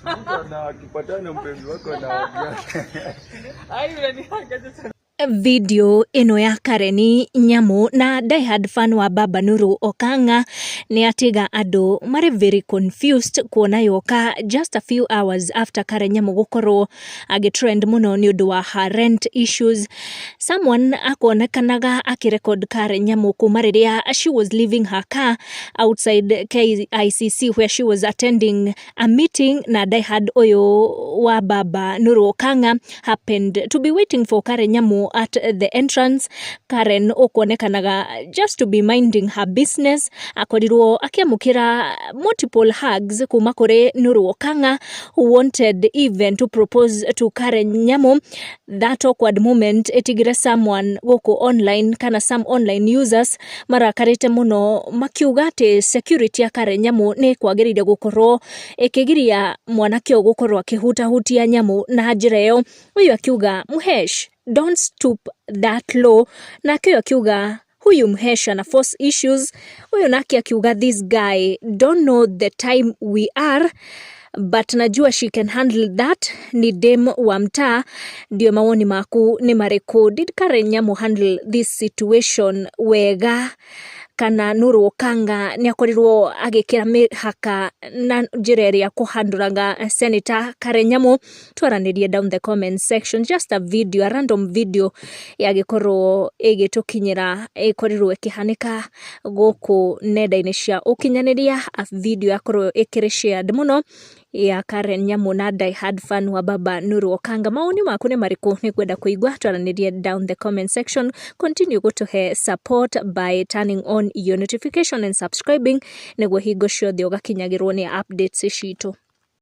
Mtu na akipatana mpenzi wako na Ai, unaniangalia sana. Video ĩno ya Karen Nyamu na diehard fan wa Baba Nuru Okang'a nĩ atiga andũ marĩ very confused kuona yoka just a few hours after Karen Nyamu gũkorwo agĩtrend mũno nĩ ũndũ wa her rent issues. Someone akuonekanaga akĩrecord Karen Nyamu kuma rĩrĩa she was leaving her car outside KICC, where she was attending a meeting, na diehard ũyũ wa Baba Nuru Okang'a happened to be waiting for Karen Nyamu at the entrance. Karen ũkuonekanaga just to be minding her business akorirwo akĩamũkĩra multiple hugs kuma kũrĩ Nuru Okang'a, who wanted even to propose to Karen Nyamu. That awkward moment ĩtigire someone gũkũ online kana some online users marakarĩte mũno makiuga atĩ security ya Karen Nyamu nĩ kwagĩrĩire gũkorwo ĩkĩgiria mwanake ũyũ gũkorwo akĩhutahutia Nyamu na njĩra ĩyo. Ũyũ akiuga, "Mhesh, don't stoop that low." Nake ũyũ akiuga, "Huyu Mhesh ana force issues." Huyu nake akiuga, "This guy don't know the time we are, but najua she can handle that, ni dem wa mtaa." Ndio mawoni maku nĩ marĩkũ? Did Karen Nyamu handle this situation wega, kana Nuru Okanga nĩ akorirwo agĩkĩra mĩhaka na njĩra ĩrĩa kũhandũraga Senator Karen Nyamu? Twaranĩrie down the comment section. Just a video, a random video yagĩkorwo ĩgĩtũkinyĩra, ĩkorirwo ĩkĩhanĩka gũkũ nenda-inĩ cia ũkinyanĩria. A video yakorwo ĩkĩrĩ shared mũno ya Karen Nyamu na diehard fan wa Baba Nuru Okanga. Mawoni maku nĩ marĩkũ? Nĩ kwenda kũigua. Twaranĩrie down the comment section. Continue gũtũhe support by turning on your notification and subscribing nĩguo hingo ciothe ũgakinyagĩrwo nĩ updates citũ.